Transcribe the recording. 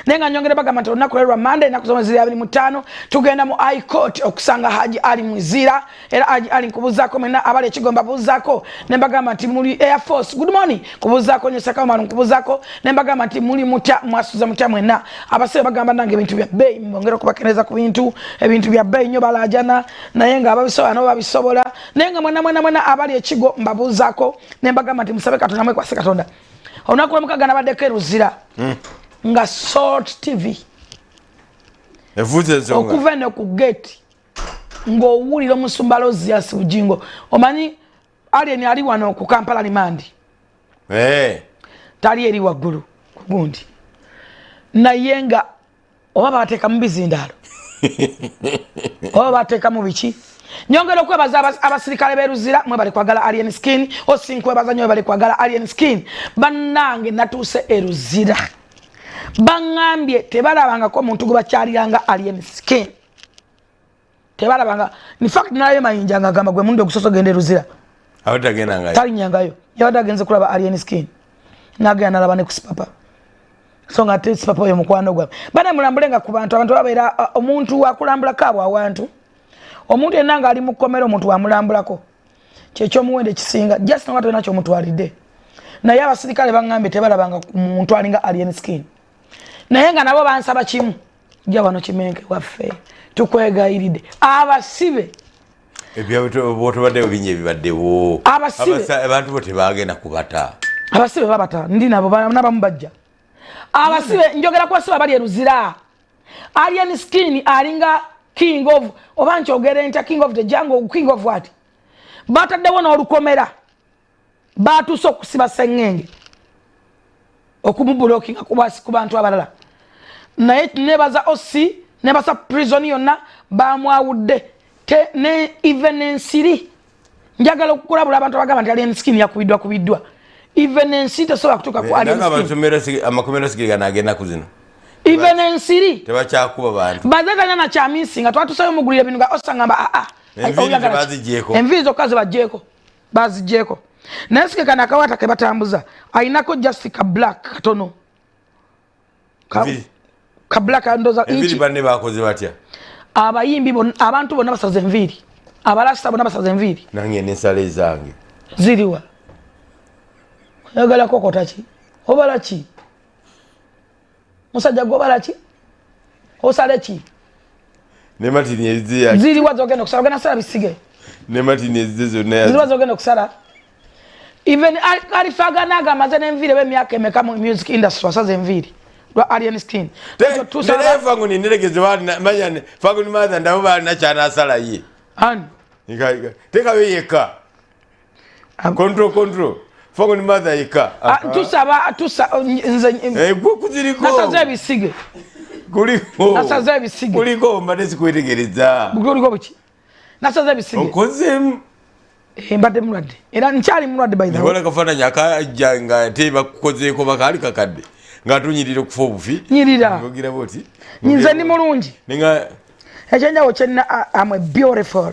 Naye nga nyongere bagamba nti olunaku lwe lwa Mande, ennaku z'omwezi 25, tugenda mu High Court okusanga Haji Ali Mwizira. Era Haji Ali nkubuuzaako, mwenna abali ekigomba buuzaako ne mbagamba nti muli Air Force, good morning. Kubuuzaako nyo Sakaomaru, nkubuuzaako ne mbagamba nti muli mutya, mwasuze mutya mwenna? Abasibe bagamba nange ebintu bya bbeeyi, mbongera okubakeneeza ku bintu, ebintu bya bbeeyi nnyo, balaajana, naye nga ababisobola nabo babisobola. Naye nga mwena mwena mwena abali ekigo mbabuuzaako ne mbagamba nti musabe Katonda, mwekwase Katonda. Olunaku lwomukaaga nabaddeko eruzira nga Salt TV efuuse ensonga. Okuva eno ku gate ng'owulira omusumba Alozias Bujingo. Omanyi Alien ali wano ku Kampala remand, tali eri waggulu ku gundi, naye nga oba bateekamu bizindaalo oba bateekamu biki. Nyongera okwebaza abasirikale b'eruzira, mwe bali kwagala Alien Skin. Osinkwebaza nyo, bali kwagala Alien Skin. Bannange, natuuse eruzira, baŋŋambye tebalabangako omuntu gwe bakyaliranga Alien Skin, tebalabanga. In fact, nalayo Mayinja nga agamba gwe mundi ogusoose ogenda eruzira. Abadde agendangayo? Talinyangayo, yabadde agenze kulaba Alien Skin, nagenda nalaba ne ku Sipapa. So nga ate Sipapa oyo mukwano gwabwe. Bana mulambule nga ku bantu, abantu babeera omuntu wakulambulako abo awantu, omuntu yenna ng'ali mu kkomera, omuntu wamulambulako kyekyomuwendo ekisinga, just nga tolina kyomutwalidde. Naye abasirikale baŋŋambye tebalabanga ku muntu alinga Alien Skin, naye nga nabo bansaba kimu: jja wano Kimenke waffe, tukwegayiridde. Abasibe Bwotobaddewo bingi ebibaddewo. Abasibe. Abantu bo tebagenda kubata. Abasibe babata, ndi nabo, nabamu bajja. Abasibe, njogera ku basibe abali eruzira. Alien Skin alinga king of, oba nkyogere ntya, king of the jungle, king of what? Bataddewo n'olukomera, batuuse okusiba seŋŋenge okumublockinga ku bantu abalala. Naye nebaza OC, nebaza prison yonna, bamwawudde ne even ensiri. Njagala okukulabula abantu abagamba nti Alien Skin yakubiddwa kubiddwa, even ensiri tesobola kutuuka ku Alien Skin. Amakomero sigigana agenda ku zino. Even ensiri. Tebakyakuba bantu. Baze talina nakyamisi nga twatusayo mugulira ebintu nga osangamba aa. Enviiri tebazigyeko. Enviiri zokka zebaggyeko, baziggyeko, naye sike kano akawata ke batambuza ayinako just ka black katono. Enviiri. Ka black ndoza. Enviiri banne bakoze batya? Abayimbi bonna, abantu bonna basaze enviiri, abalasita bonna basaze enviiri. Nange nensala ezange. Ziriwa? Oyagala kokota ki? Obala ki? Musajja gwe, obala ki? Osale ki? Ne Martin ezize. Ziriwa zogenda okusala? Ogenda sala bisige? Ne Martin ezize zonna. Ziriwa zogenda okusala? Even alifagana agamaze n'enviiri eba emyaka emeka mu music industry, wasaze enviiri lwa Alien Skin. Naye Fangoni neregeze manya Fangoni matha ndabo balina kyanasala ye. Ani? Tekabe yekka. Control, control, Fangoni matha yekka. Ah, tusaba tusa nze. Eh, gwe kuziriko. Nasaze ebisige. Kuliko. Nasaze ebisige. Kuliko, mbadde sikwetegereza. Kuliko buki? Nasaze ebisige. Okozeemu. Eh, mbadde mulwadde era nkyali mulwadde, by the way. Nibola kafaananyi akajja nga ate bakukozeeko, bakaali kakadde nga tunyirira okufa obufi. Nyirira. Ogira bwoti. Nze ndi mulungi. Ninga Ekyenjawulo kyenna, am a beautiful.